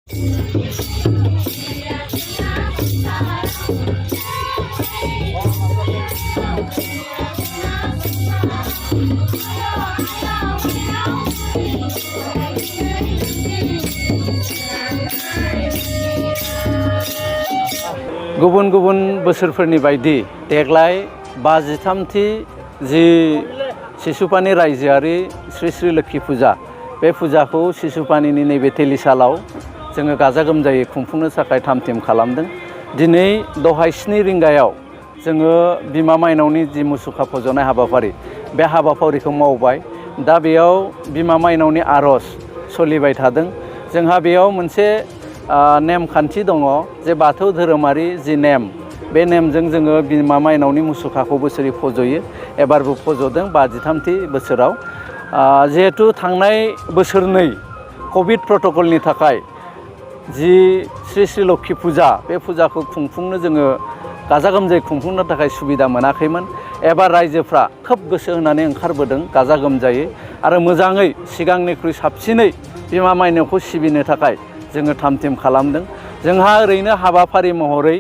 गुबुन गुबुन बोसोरफोरनि बायदि देग्लाय 53थि जि सिसुपानि रायजोआरि श्री श्री लोक्षि फुजा बे फुजाखौ सिसुपानिनि नैबे तेलिसालाव जोङो गाजा गोमजायै खुंफुंनो थाखाय थाम-थिम खालामदों। दिनै दहाय 7 रिंगायाव जोङो बिमा माइनावनि जि मुसुखा फज'नाय हाबाफारि बे हाबाफारिखौ मावबाय। दा बेयाव बिमा माइनावनि आर'ज सोलिबाय थादों। जोंहा बेयाव मोनसे नेमखान्थि दङ जे बाथौ धोरोमारि जि नेम बे नेमजों जोङो बिमा माइनावनि मुसुखाखौ बोसोरै फज'यो। एबारबो फज'दों 53थि बोसोराव। जिहेतु थांनाय बोसोरनै कभिड प्रट'कलनि थाखाय जि श्री श्री लोक्षि फुजा बे फुजाखौ खुंफुंनो जोङो गाजा गोमजायै खुंफुंनो थाखाय सुबिदा मोनाखैमोन। एबार रायजोफ्रा खोब गोसो होनानै ओंखारबोदों गाजा गोमजायै आरो मोजाङै सिगांनिख्रुइ साबसिनै बिमा माइनावखौ सिबिनो थाखाय जोङो थाम-थिम खालामदों। जोंहा ओरैनो हाबाफारि महरै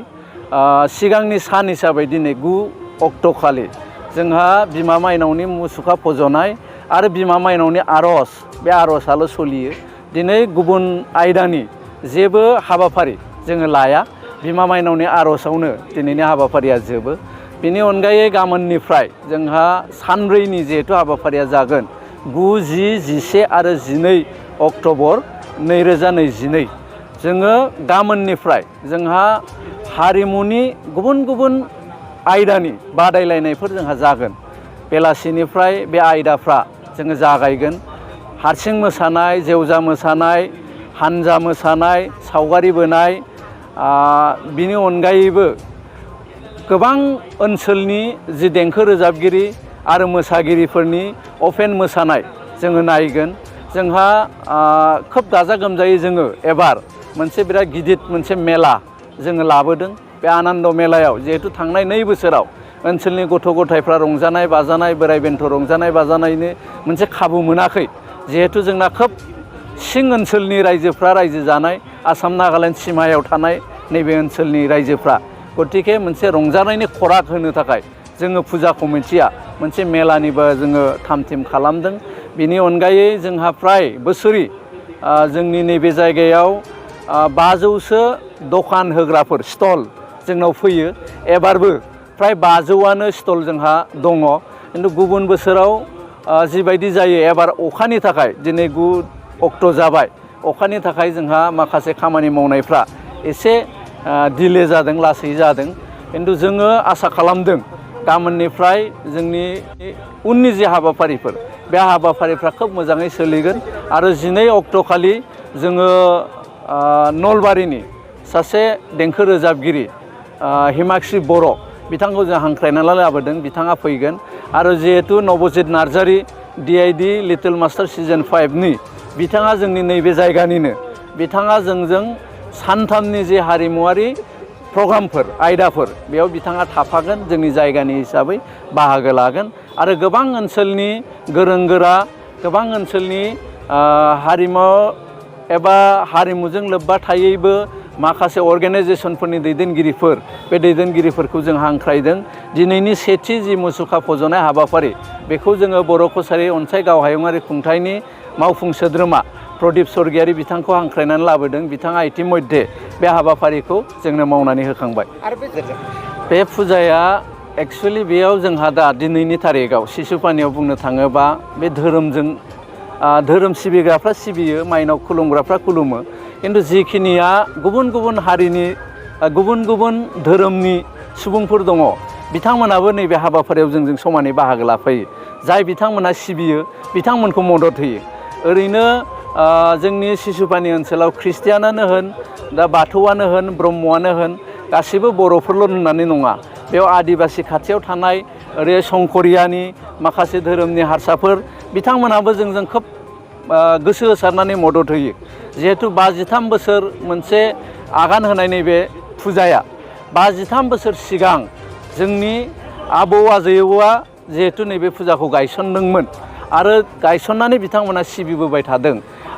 सिगांनि सान हिसाबै दिनै 9 अक्ट'खालि जोंहा बिमा माइनावनि मुसुखा फज'नाय आरो बिमा माइनावनि आर'ज बे आर'जआल' सोलियो। दिनै गुबुन आयदानि जेबो हाबाफारि जोङो लाया। बिमा माइनावनि आर'जआवनो दिनैनि हाबाफारिया जोबो। बेनि अनगायै गाबोननिफ्राय जोंहा सानब्रैनि जिहेतु हाबाफारिया जागोन 9, 10, 11 आरो 12 अक्ट'बर 2022 जोङो गाबोननिफ्राय जोंहा हारिमुनि गुबुन गुबुन आयदानि बादायलायनायफोर जोंहा जागोन। बेलासिनिफ्राय बे आयदाफ्रा जोङो जागायगोन। हारसिं मोसानाय, जेवजा मोसानाय, हानजा मोसानाय, सावगारि बोनाय, बिनि अनगायैबो गोबां ओनसोलनि जि देंखो रोजाबगिरि आरो मोसागिरिफोरनि अपेन मोसानाय जोङो नायगोन। जोंहा खोब गाजा गोमजायै जोङो एबार मोनसे बिराद गिदिर मोनसे मेला जोङो लाबोदों। बे आनन्द मेलायाव जिहेतु थांनाय 2 बोसोराव ओनसोलनि गथ' गथायफ्रा रंजानाय बाजानाय, बोराय बेन्थ' रंजानाय बाजानायनि मोनसे खाबु मोनाखै। जिहेतु जोंना खोब सिं ओनसोलनि रायजोफ्रा रायजो जानाय, आसाम नागालेण्ड सिमायाव थानाय नैबे ओनसोलनि रायजोफ्रा, गतिके मोनसे रंजानायनि खराग होनो थाखाय जोङो फुजा कमिटिया मोनसे मेलानिबो जोङो थाम-थिम खालामदों। बिनि अनगायै जोंहा फ्राय बोसोरै जोंनि नैबे जायगायाव 500सो दखान होग्राफोर स्टल जोंनाव फैयो। एबारबो फ्राय 500आनो स्टल जोंहा दङ। खिन्थु गुबुन बोसोराव जिबायदि जायो एबार अखानि थाखाय दिनै 9 अक्ट' जाबाय। अखानि थाखाय जोंहा माखासे खामानि मावनायफ्रा एसे डिले जादों, लासै जादों। खिन्थु जोङो आसा खालामदों गाबोननिफ्राय जोंनि उननि जे हाबाफारिफोर बे हाबाफारिफ्रा खोब मोजाङै सोलिगोन। आरो 12 अक्ट'खालि जोङो नलबारिनि सासे देंखो रोजाबगिरि हिमाक्षी बर' बिथांखौ जों हांख्रायनानै लाबोदों। बिथाङा फैगोन। आरो जिहेतु Nabajit Narzary DID little master season 5नि बिथाङा जोंनि नैबे जायगानिनो। बिथाङा जोंजों सानथामनि जे हारिमुवारि प्रग्रामफोर आयदाफोर बेयाव बिथाङा थाफागोन, जोंनि जायगानि हिसाबै बाहागो लागोन। आरो गोबां ओनसोलनि गोरों गोरा, गोबां ओनसोलनि हारिमु एबा हारिमुजों लोब्बा थायैबो माखासे अर्गेनाइजेसनफोरनि दैदेनगिरिफोर, बे दैदेनगिरिफोरखौ जों हांख्रायदों। दिनैनि सेथि जि मुसुखा फज'नाय हाबाफारि बेखौ जोङो बर' कछारी अनसाय गावहायुङारि खुंथायनि मावफुं सोद्रोमा प्रदीप स्वर्गियारी बिथांखौ हांख्रायनानै लाबोदों। बिथाङा इतिमध्ये बे हाबाफारिखौ जोंनो मावनानै होखांबाय। बे फुजाया एक्सुवेलि बेयाव जोंहा दा दिनैनि तारिखआव सिसुपानियाव बुंनो थाङोबा बे धोरोमजों धोरोम सिबिग्राफ्रा सिबियो, माइनाव खुलुमग्राफ्रा खुलुमो। खिन्थु जिखिनिया गुबुन गुबुन हारिनि गुबुन गुबुन धोरोमनि सुबुंफोर दङ बिथांमोनाबो नैबे हाबाफारियाव जोंजों समानै बाहागो लाफायो। जाय बिथांमोना सिबियो बिथांमोनखौ मदद होयो। ओरैनो जोंनि सिसुपानि ओनसोलाव ख्रिस्टियानानो होन, दा बाथौआनो होन, ब्रह्मआनो होन, गासिबो बर'फोरल' होननानै नङा। बेयाव आदिबासि खाथियाव थानाय ओरै संकरियानि माखासे धोरोमनि हारसाफोर बिथांमोनाबो जोंजों खोब गोसो होसारनानै मदद होयो। जिहेतु 53 बोसोर मोनसे आगान होनाय नैबे फुजाया 53 बोसोर सिगां जोंनि आबौ आजैआ जिहेतु नैबे फुजाखौ गायसनदोंमोन आरो गायसननानै बिथांमोना सिबिबोबाय थादों।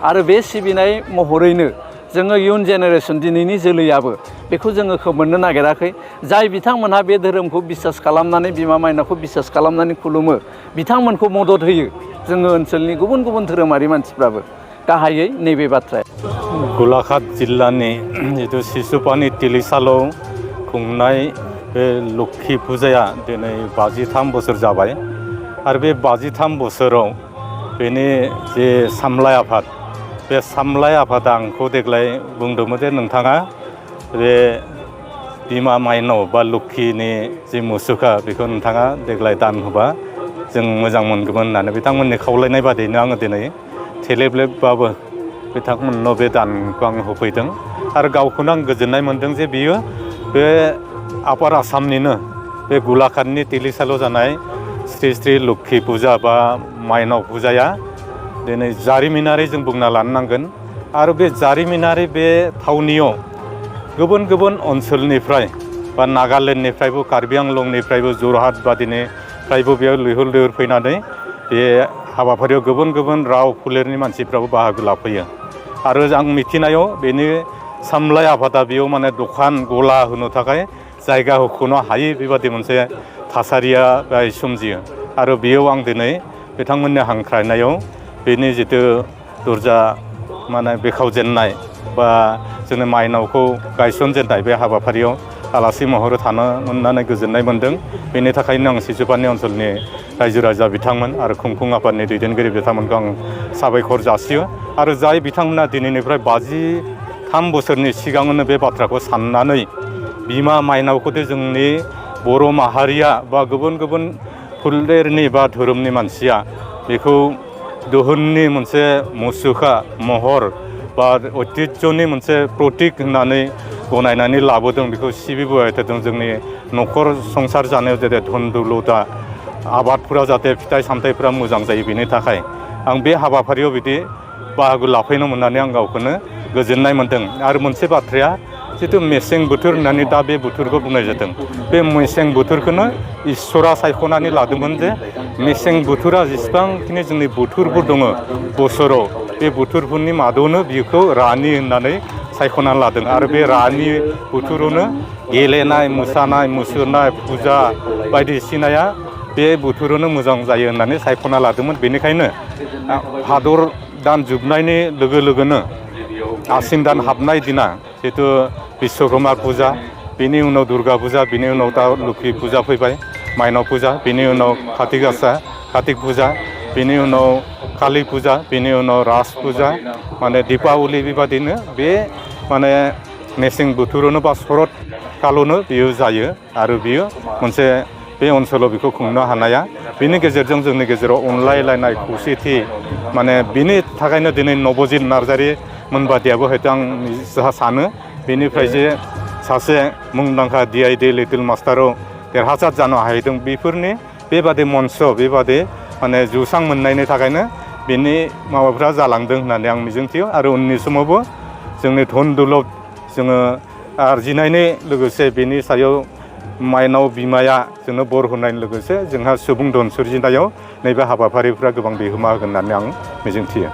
आरो बे सिबिनाय महरैनो जोङो इयुन जेनेरेसन दिनैनि जोलैयाबो बेखौ जोङो खोमोरनो नागिराखै। जाय बिथांमोनहा बे धोरोमखौ बिसास खालामनानै बिमा मायनावखौ बिसास खालामनानै खुलुमो बिथांमोनखौ मदद होयो जोङो ओनसोलनि गुबुन गुबुन धोरोमारि मानसिफ्राबो गाहायै नैबे बाथ्राया। गलाघाट जिल्लानि जिथु सिसुपानि तिलिसालाव खुंनाय बे लोक्षि फुजाया दिनै 53 बोसोर जाबाय आरो बे 53 बोसोराव बेनि जे सामलाय आफाद बे सामलाय आफादा आंखौ देग्लाय बुंदोंमोन जे नोंथाङा बे बिमा माइनाव बा लोक्षिनि जि मुसुखा बेखौ नोंथाङा देग्लाय दान होबा जों मोजां मोनगौमोन होननानै बिथांमोननि खावलायनाय बादियैनो आङो दिनै थेलेबलेबबाबो बिथांमोननो बे दानखौ आं होफैदों आरो गावखौनो आं गोजोननाय मोनदों जे बियो बे आपार आसामनिनो बे गलाघाटनि तिलिसालाव जानाय श्री श्री लोक्षि फुजा बा माइनाव फुजाया दिनै जारिमिनारि जों बुंना लानो नांगोन आरो बे जारिमिनारि बे थावनियाव गुबुन गुबुन ओनसोलनिफ्राय बा नागालेण्डनिफ्रायबो कार्बि आंलंनिफ्रायबो जरहाट बादिनिफ्रायबो बेयाव लैहोर लैहोर फैनानै बे हाबाफारियाव गुबुन गुबुन राव फोलेरनि मानसिफ्राबो बाहागो लाफैयो आरो आं मिथिनायाव बेनि सामलाय आफादा बेयाव माने दखान गला होनो थाखाय जायगा होख'नो हायि बेबादि मोनसे थासारिया सोमजियो आरो बेयाव आं दिनै बिथांमोननि हांख्रायनायाव बेनि जितु दरजा माने बेखावजेननाय बा जोंनि माइनावखौ गायसनजेननाय बे हाबाफारियाव आलासि महरै थानो मोननानै गोजोननाय मोनदों। बेनि थाखायनो आं सिसुपानि ओनसोलनि रायजो राजा बिथांमोन आरो खुंफुं आफादनि दैदेनगिरि बिथांमोनखौ आं साबायखर जासियो आरो जाय बिथांमोना दिनैनिफ्राय 53 बोसोरनि सिगाङावनो बे बाथ्राखौ साननानै बिमा माइनावखौदि जोंनि बर' माहारिया बा गुबुन गुबुन फोलेरनि बा धोरोमनि मानसिया बेखौ दोहोननि मोनसे मुसुखा महर बा ऐतिह्यनि मोनसे प्रतीक होननानै गनायनानै लाबोदों बेखौ सिबिबोबाय थादों जोंनि न'खर संसार जानायाव जाहाथे धन दौलता आबादफोरा जाहाथे फिथाइ सामथाइफोरा मोजां जायो बेनि थाखाय आं बे हाबाफारियाव बिदि बाहागो लाफैनो मोननानै आं गावखौनो गोजोननाय मोनदों। आरो मोनसे बाथ्राया जितु मेसें बोथोर होननानै दा बे बोथोरखौ बुंनाय जादों बे मेसें बोथोरखौनो इसोरा सायख'नानै लादोंमोन जे मेसें बोथोरा जेसेबांखिनि जोंनि बोथोरफोर दङ बोसोराव बे बोथोरफोरनि मादावनो बिखौ रानि होननानै सायख'नानै लादों आरो बे रानि बोथोरावनो गेलेनाय मोसानाय मुसुरनाय फुजा बायदिसिनाया बे बोथोरावनो मोजां जायो होननानै सायख'ना लादोंमोन। बेनिखायनो भादर दान जोबनायनि लोगो लोगोनो आसिन दान हाबनाय दिना जितु बिश्वकर्मा फुजा बेनि उनाव दुर्गा फुजा बेनि उनाव दा लोक्षि फुजा फैबाय माइनाव फुजा बेनि उनाव काति गासा कातिक फुजा बेनि उनाव कालि फुजा बेनि उनाव राज फुजा माने दीपावली बेबादिनो बे माने मेसें बोथोरावनो बा शरत कालावनो बियो जायो आरो बियो मोनसे बे ओनसोलाव बेखौ खुंनो हानाया बेनि गेजेरजों जोंनि गेजेराव अनलायलायनाय खौसेथि माने बिनि थाखायनो दिनै नबजित नार्जारि मोनबादियाबो हयथ' आं सानो बेनिफ्राय जे सासे मुंदांखा DID लिटिल मास्टाराव देरहासार जानो हाहैदों बेफोरनि बेबादि मन्च बेबादि माने जौसां मोननायनि थाखायनो बेनि माबाफ्रा जालांदों होननानै आं मिजिंथियो आरो उननि समावबो जोंनि धन दौलत जोङो आरजिनायनि लोगोसे बेनि सायाव माइनाव बिमाया जोंनो बर होनायनि लोगोसे जोंहा सुबुं धन सोरजिनायाव नैबे हाबाफारिफ्रा गोबां बिहोमा होगोन होननानै आं मिजिंथियो।